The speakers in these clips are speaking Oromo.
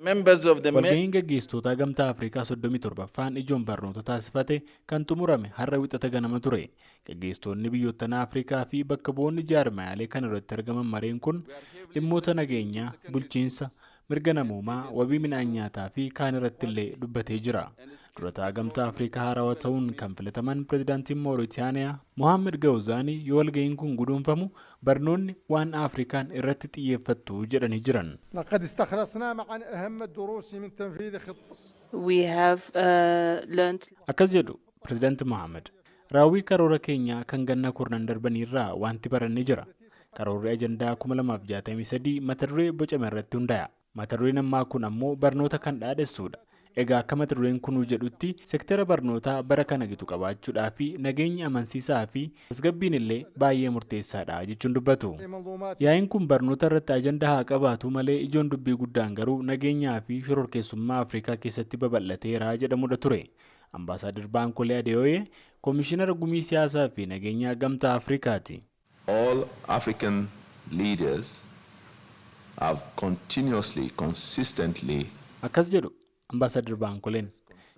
Members of the Walga'iin gaggeessitoota Gamtaa Afrikaa 37ffaan ijoon barnoota taasifate kan xumurame har'a Wixata ganama ture. Gaggeessitoonni biyyoottan Afrikaa fi bakka bu'oonni jaarmiyaalee kan irratti argaman mareen kun dhimmoota nageenyaa, bulchiinsa, mirga namoomaa, wabii midhaan nyaataa fi kaan irratti illee dubbatee jira. Durataa Gamtaa Afrikaa haarawaa ta'uun kan filataman pirezidaantiin Mooritaaniyaa Mohaammed Gawzaanii yoo walga'iin kun guduunfamu barnoonni waan Afrikaan irratti xiyyeeffattu jedhanii jiran. لقد استخلصنا معا أهم الدروس من تنفيذ خطة We have learned Akkas jedhu pirezidaanti Mohaammed. Raawwii karoora keenyaa kan ganna 10 darbaniirraa wanti barannee jira. Karoorri ajandaa 2063 mata duree bocame irratti hundaa'a. Mata dureen ammaa kun ammoo barnoota kan dhaadhessuudha. Egaa akka mata dureen kunuu jedhutti, sektara barnootaa bara kana gitu qabaachuudhaa fi nageenya amansiisaa fi tasgabbiin illee baay'ee murteessaadha jechuun dubbatu. منظومات Yaa'iin kun barnoota irratti ajandaa haa qabaatu malee, ijoon dubbii guddaan garuu nageenyaa fi shororkeessummaa Afrikaa keessatti babal'ateera jedhamudha ture. Ambaasaadar Baankolee Adeeyoyee Koomishinara Gumii Siyaasaa fi Nageenyaa Gamtaa Afrikaati. All African leaders have continuously, consistently Akkas jedhu Ambaasaadar Baankoleen.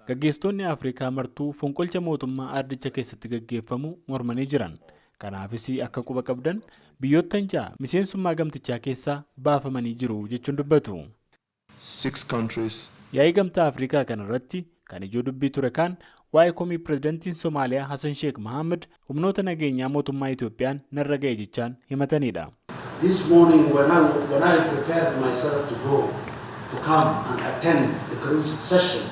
Gaggeessitoonni Afrikaa martuu fonqolcha mootummaa ardicha keessatti gaggeeffamu mormanii jiran. Kanaafis akka quba qabdan, biyyoottan 6 miseensummaa gamtichaa keessaa baafamanii jiru jechuun dubbatu. Six countries Yaa'ii Gamtaa Afrikaa kanarratti kan ijoo dubbii ture kaan waa'ee komii pirezidantiin Somaaliyaa Hassan Sheekh Mohaammed humnoota nageenyaa mootummaa Itoophiyaan narra ga'e jechaan himatanidha. This morning when I prepared myself to go, to come and attend the closed session,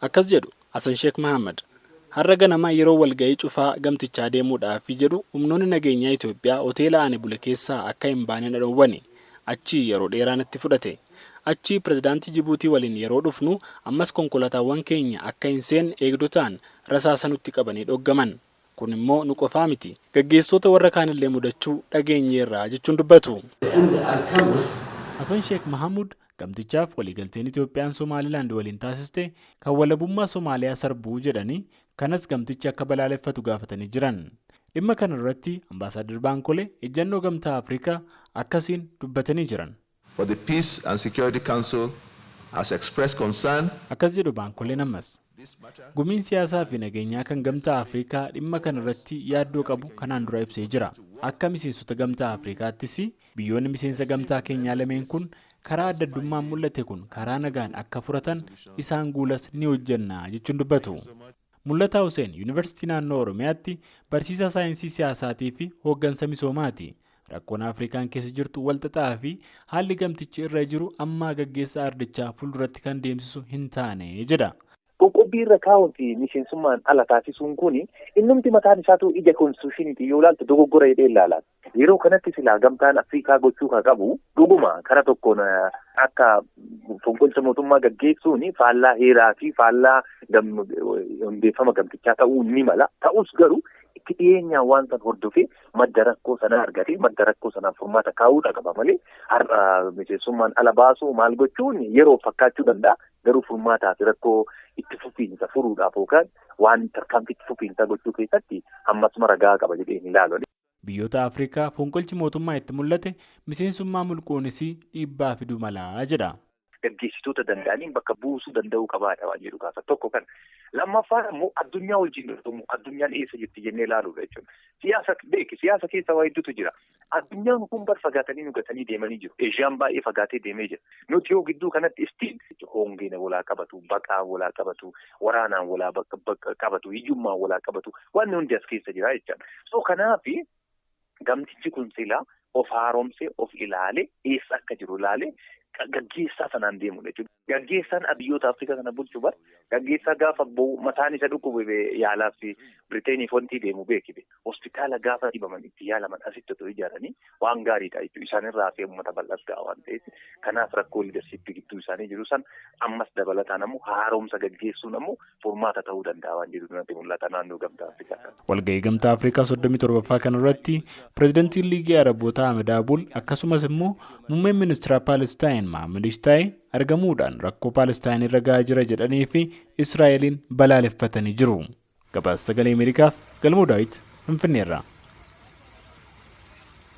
Akkas jedhu Hassan Sheekh Mohaammed. Har'a ganama yeroo walga'ii cufaa gamtichaa deemuudhaaf jedhu humnoonni nageenyaa Itoophiyaa hoteela ani bule keessaa akka hin baane na dhowwane. Achii yeroo dheeraa natti fudhate. Achii pirezidaantii Jibuutii waliin yeroo dhufnu ammas konkolaataawwan keenya akka hin seenne eegdotaan rasaasa nutti qabanii dhoggaman. Kun immoo nu qofaa miti. Gaggeessitoota warra kaanillee mudachuu dhageenyeerra jechuun dubbatu. The end I come with Hassan Sheekh Mahamud gamtichaaf waliigalteen Itoophiyaan Somaalilaand waliin taasiste kan walabummaa Somaaliyaa sarbuu jedhanii, kanas gamtichi akka balaaleffatu gaafatanii jiran. Dhimma kana irratti Ambaasaadar Baankolee ejjennoo Gamtaa Afrikaa akkasiin dubbatanii jiran. For the Peace and Security Council has expressed concern Akkas jedhu Baankoleen ammas. Gumiin siyaasaa fi nageenyaa kan Gamtaa Afrikaa dhimma kana irratti yaaddoo qabu kanaan dura ibsee jira. Akka miseensota Gamtaa Afrikaattis biyyoonni miseensa gamtaa keenyaa lameen kun karaa adda addummaan mul'ate kun karaa nagaan akka furatan isaan guulas ni hojjenna jechuun dubbatu. Mul'ataa Hussein Yuunivarsiitii naannoo Oromiyaatti barsiisaa saayinsii siyaasaatii fi hooggansa misoomaati. Rakkoon Afrikaan keessa jirtu walxaxaa fi haalli gamtichi irra jiru ammaa gaggeessaa ardichaa fuulduratti kan deemsisu hin taane jedha. Qoqqobbii irra kaa'uun fi miseensummaan ala taasisuun kun innumti mataan isaatu ija constitutioniitiin yoo ilaaltu dogoggora jedhee ilaala. Yeroo kanatti silaa Gamtaan Afrikaa gochuu kan qabu, dhuguma kara tokkoon akka fonqolcha mootummaa gaggeessuun faallaa heeraa fi faallaa hundeeffama gamtichaa ta'uu ni mala. Ta'us garuu itti dhiyeenyaan waan san hordofee madda rakkoo sanaa argatee madda rakkoo sanaaf furmaata kaa'uudha qaba malee, har'a miseensummaan ala baasuu maal gochuun yeroo fakkaachuu danda'a. Garuu furmaataa fi rakkoo itti fufiinsa furuudhaaf yookaan waan tarkaanfii itti fufiinsa gochuu keessatti ammas ragaa qaba jedhee hin ilaalu. Biyyoota Afrikaa fonqolchi mootummaa itti mul'ate miseensummaa mulquunis dhiibbaa fiduu malaa jedha. Gaggeessitoota danda'aniin bakka buusuu danda'uu qabaadha waan jedhu gaafa tokko kana. Lammaffaan immoo addunyaa wajjin dorgomu, addunyaan eessa jirti jennee ilaaluudha jechuudha. Siyaasa beeki, siyaasa keessa waa hedduutu jira. Addunyaan kun bar fagaatanii nu gatanii deemanii jiru. Eeshiyaan baay'ee fagaatee deemee jira. Nuti yoo gidduu kanatti istiin hongeen walaa qabatu, baqaan walaa qabatu, waraanaan walaa qabatu, hiyyummaan walaa qabatu, wanni hundi as keessa jira jechaadha. So kanaafi gamtichi kun silaa of haaromsee, of ilaalee, eessa akka jiru ilaalee gaggeessaa sanaan deemudha jechuudha. Gaggeessaan biyyoota Afrikaa kana bulchu bar gaggeessaa gaafa mataan isa dhukkube yaalaaf Biriteeniif wanti deemu beekite. Hospitaala gaafa dhibaman itti yaalaman asitti otoo ijaaranii waan gaariidha jechuudha. Isaanirraa hafee uummata bal'aas ga'a waan ta'eef, kanaaf rakkoo leadershipii gidduu isaanii jiru san ammas dabalataan ammoo haaromsa gaggeessuun ammoo furmaata ta'uu danda'a waan jedhu natti mul'ata naannoo Gamtaa Afrikaa. Walga'ii Gamtaa Afrikaa 37ffaa kanarratti pireezidantiin Liigii Arabootaa Ahmed Abul, akkasumas immoo muummeen ministeera Paalestaayin Mahammed Ishtaayee argamuudhaan rakkoo Paalestaayin irra gahaa jira jedhanii fi Israa'eliin balaaleffatanii jiru. Gabaasa Sagalee Ameerikaaf Galmoo Daawit Finfinneerraa.